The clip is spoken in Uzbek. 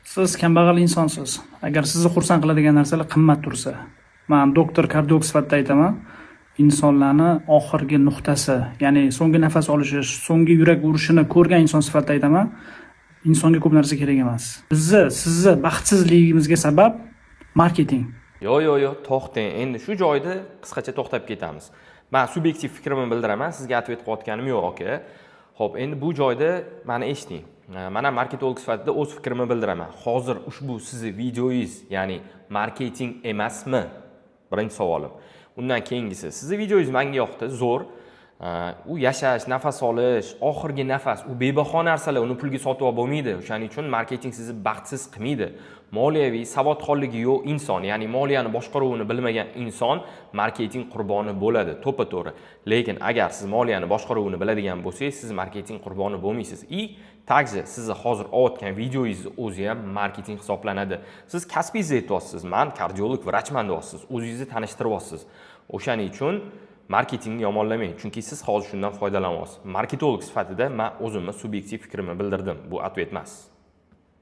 Siz kambag'al insonsiz. Agar sizni xursand qiladigan narsalar qimmat tursa, man doktor kardiolog sifatida aytaman, insonlarni oxirgi nuqtasi, ya'ni so'nggi nafas olishi, so'nggi yurak urishini ko'rgan inson sifatida aytaman, insonga ko'p narsa kerak emas. Bizni, sizni baxtsizligimizga sabab marketing. Yo'q, yo'q, yo'q, to'xtang. Endi shu joyda qisqacha to'xtab ketamiz. Man subyektiv fikrimni bildiraman, sizga ответ qilayotganim yo'q, aka. Ho'p, endi bu joyda mani eshiting. Man ham marketolog sifatida o'z fikrimni bildiraman. Hozir ushbu sizni videoyingiz, ya'ni marketing emasmi? Birinchi savolim. Undan keyingisi, sizni videoyingiz menga yoqdi, zo'r. U yashash, nafas olish, oxirgi nafas, u bebaho narsalar, uni pulga sotib olib bo'lmaydi. O'shaning uchun marketing sizni baxtsiz qilmaydi. Moliyaviy savodxonligi yo'q inson, ya'ni moliyani boshqaruvini bilmagan inson marketing qurboni bo'ladi, to'ppa to'g'ri. Lekin agar siz moliyani boshqaruvini biladigan bo'lsangiz, siz marketing qurboni bo'lmaysiz. И также sizni hozir olayotgan videongizni o'zi ham marketing hisoblanadi. Siz kasbingizni aytyapsiz, man kardiolog vrachman deyapsiz, o'zingizni tanishtiryapsiz. O'shaning uchun marketingni yomonlamang, chunki siz hozir shundan foydalanyapsiz. Marketolog sifatida man o'zimni subyektiv fikrimni bildirdim, bu ответ emas.